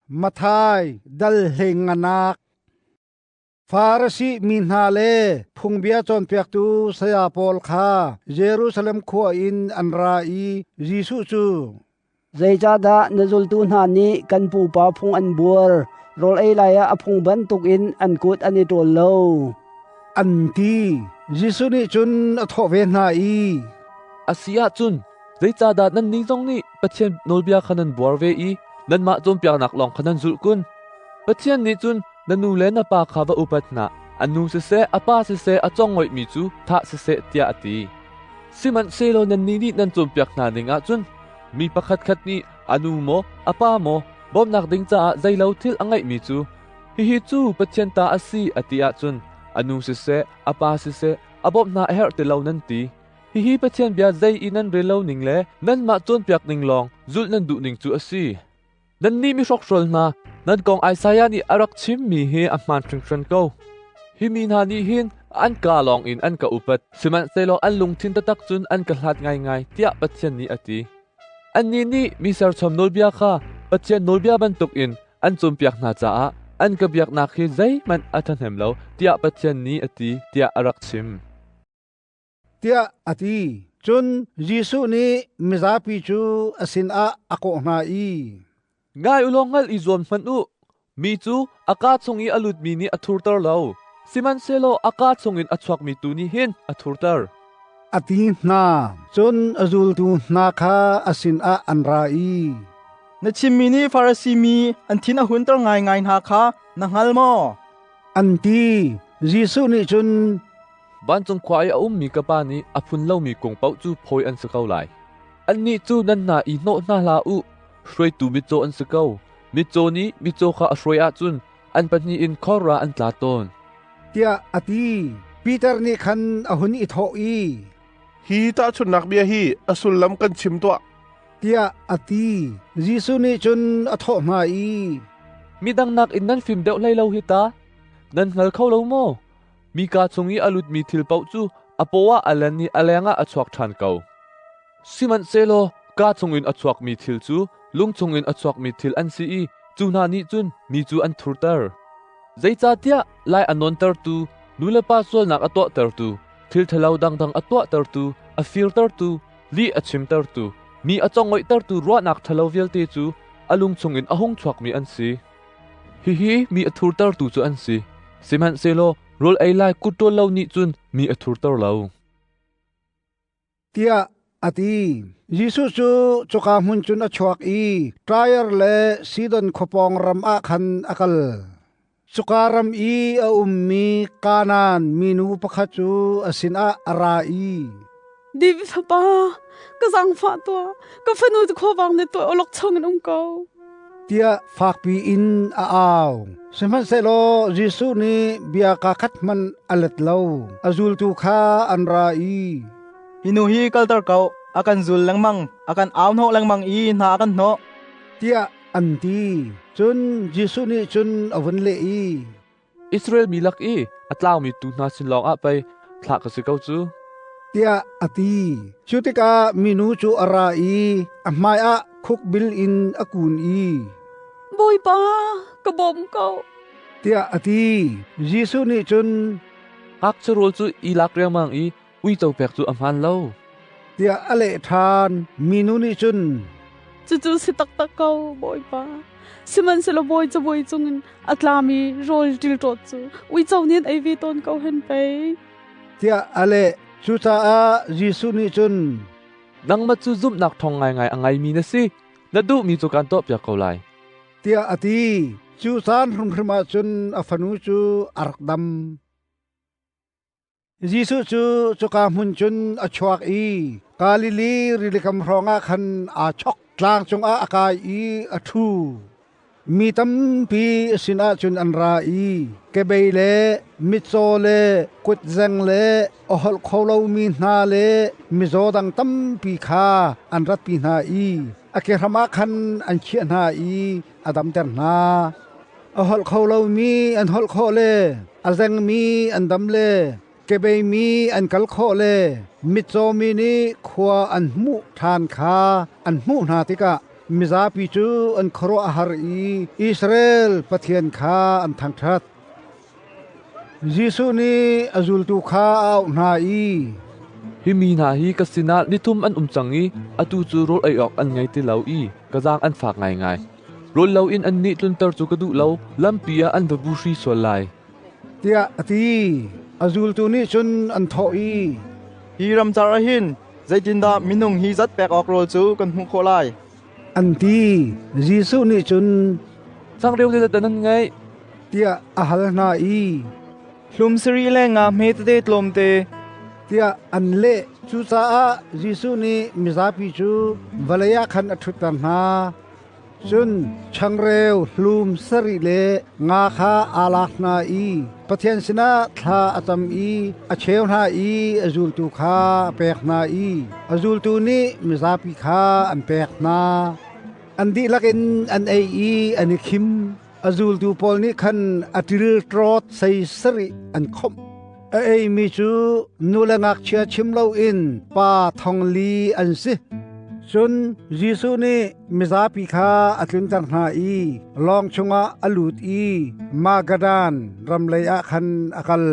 Matthai dal hleinganak. Farasi mi hna le phungbia cawnpiaktu saya pawl kha Jerusalem khua in an ra i Jesuh cu, "Zeicahdah na zultu hna nih kan pupa phung an buar? Rawl ei lai ah a phung bantukin an kut an i ṭawl lo," an ti. Jesuh nih cun a thawh ve hna i, "A si ahcun zeicahdah nannih zong nih Pathian nawlbia kha nan buar ve i nanmah cawnpiaknak lawng kha nan zulh kun? Pathian nih cun na nu le na pa kha va upat hna, a nu siseh a pa siseh a congoihmi cu thah siseh tiah a ti. Sihmanhsehlaw nannih nih nan cawnpiak hna ning ahcun mi pakhatkhat nih a nu maw a pa maw bawmhnak ding caah zeilo thil a ngeihmi cu hihi cu Pathian ta a si a ti ahcun a nu siseh a pa siseh a bawmh hna a herh ti lo nan ti. Hihi Pathian bia zei i nan rel lo ning le nanmah cawnpiak ning lawng zulh nan duh ning cu a si. Nannih mihrokhrol hna, nan kong Isaiah nih a rak chimmi hi a hmaan hringhran ko. Hi mi hna nih hin an kaa lawng in an ka upat, sihmanhsehlaw an lungthin taktak cun an ka hlat ngaingai, tiah Pathian nih a ti. Annih nih mi serchom nawlbia kha Pathian nawlbia bantukin an cawnpiak hna caah an ka biaknak hi zeihmanh a ṭhahnem lo, tiah Pathian nih a ti, tiah a rak chim. Tiah a ti. Cun Jesuh nih mizapi cu a sinah a kawh hna i, "Ngai u law hngalh i zuam hmanh u. Mi cu a kaa chung i a lutmi nih a thurter lo, sihmanhsehlaw a kaa chungin a chuakmi tu nih hin a thurter," a ti hna. Cun a zultu hna kha a sinah an ra i, "Na chimmi nih Farasi mi an thin a hunter ngaingai hna kha na hngal maw?" an ti. Jesuh nih cun, "Vancung khua i a ummi ka Pa nih a phun lomi kung paoh cu phawi an si ko lai. Annih cu nan hna i hnawh hna hlah u, hruaitu mitcaw an si ko. Mitcaw nih mitcaw kha a hruai ahcun an pahnih in khor ah an tla tawn," tiah a ti. Peter nih khan a hun i thawh i, "Hi tahchunhnak bia hi a sullam kan chim tuah," tiah a ti. Jesuh nih cun a thawh hna i, "Midang nakin nan fim deuh hlei lo hi ta. Nan hngal kho lo maw? Mi kaa chung i a lutmi thil paoh cu a paw ah a len i a lengah a chuak ṭhan ko. Sihmanhsehlaw kaa chungin a chuakmi thil cu lung chungin a chuakmi thil an si i cu hna nih cun mi cu an thurter. Zeicahtiah lai a nawntertu, nu le pa sualnak a tuahtertu, thil ṭhalo dangdang a tuahtertu, a firtertu, lih a chimtertu, mi a congoihtertu ruahnak ṭhalo vialte cu a lung chungin a hung chuakmi an si. Hihi mi a thurtertu cu an si, sihmanhsehlaw rawl ei lai kut ṭawl lo nih cun mi a thurter lo," tiah a ti. Jesuh cu cuka hmun cun a chuak i Tair le Sidon khua pawng ram ah khan a kal. Cuka ram i a ummi Kanaan minu pakhat cu a sinah a ra i, "David fapa, ka zaangfah tuah, ka fanu cu khuavang nih tuah awlok chungin um ko," tiah fakpi in a au. Sihmanhsehlaw Jesuh nih bia kaa khat hmanh a let lo. A zultu kha an ra i, "Hi nu hi kalter ko, a kan zul lengmang, a kan au hnawh lengmang i hna a kan hnawh," tiah an ti. Cun Jesuh nih cun a vun leh i, "Israel mi lak i a tlaumi tuu hna sin lawngah pei thlah ka si ko cu," tiah a ti. Cu tikah minu cu a ra i a hmaiah khukbil in a kun i, "Bawipa, ka bawm ko," tiah a ti. Jesuh nih cun, "Ngakchia rawl cu i lak riangmang i uico pek cu a hmaan lo," tiah a leh ṭhan. Minu nih cun, "Cucu si taktak ko, Bawipa. Sihmanhsehlaw bawi cabuai cungin a tlami rawl ṭilṭawt cu uico nih an ei ve tawn ko hen pei," tiah a leh. Cucaah Jesuh nih cun, "Nangmah cu zumhnak ṭhawng ngaingai a ngeimi na si. Na duhmi cu kaan tuahpiak ko lai," tiah a ti. Cu caan hrimhrim ah cun a fanu cu a rak dam. Jesuh cu cuka hmun cun a chuak i Galilee rilikam hrawngah khan aa chok. Tlang cungah a kai i a ṭhu. Mi tampi a sinah cun an ra i kebei le mitcaw le kutzeng le a holh kho lomi hna le mizaw dang tampi kha an ratpi hna i a kehram ah khan an chiah hna i a damter hna. A holh kho lomi an holh khawh le a zengmi an dam le kebeimi an kal khawh le mitcawmi nih khua an hmuh ṭhan kha an hmuh hna tikah. Mizapi cu an khuaruah a har i Israel Pathian kha an thangṭhat. Jesuh nih a zultu kha a auh hna i, Hi mi hna hi ka sinah nithum an um cang i atu cu rawl ei awk an ngei ti lo i ka zaang an fak ngaingai. Rawl loin annih tlunter cu ka duh lo, lampi ah an va buhri sual lai. Tiah a ti. A zultu nih cun an thawh i, Hi ramcar ah hin zeitindah minung hi zat pek awk rawl cu kan hmuh khawh lai? An ti. Jesuh nih cun, Changreu zeidah nan ngeih? tiah a hal hna i, Hlum sarih le nga hme tete tlawmte, tiah an leh. Cucaah Jesuh nih mizapi cu vawlei ah khan a ṭhutter hna. Cun changreu hlum sarih le nga kha aa lak hna i Pathian sinah thla a cam i a cheu hna i a zultu kha a pek hna i a zultu nih mizapi kha an pek hna. An dihlak in an ei i an i khim. A zultu pawl nih khan a ṭilṭawt sei sarih an khawmh. A eimi cu nu le ngakchia chim loin pa 4,000 an si. Cun Jesuh nih mizapi kha a tlunter hna i lawng chungah a lut i Magadan ram lei ah khan a kal.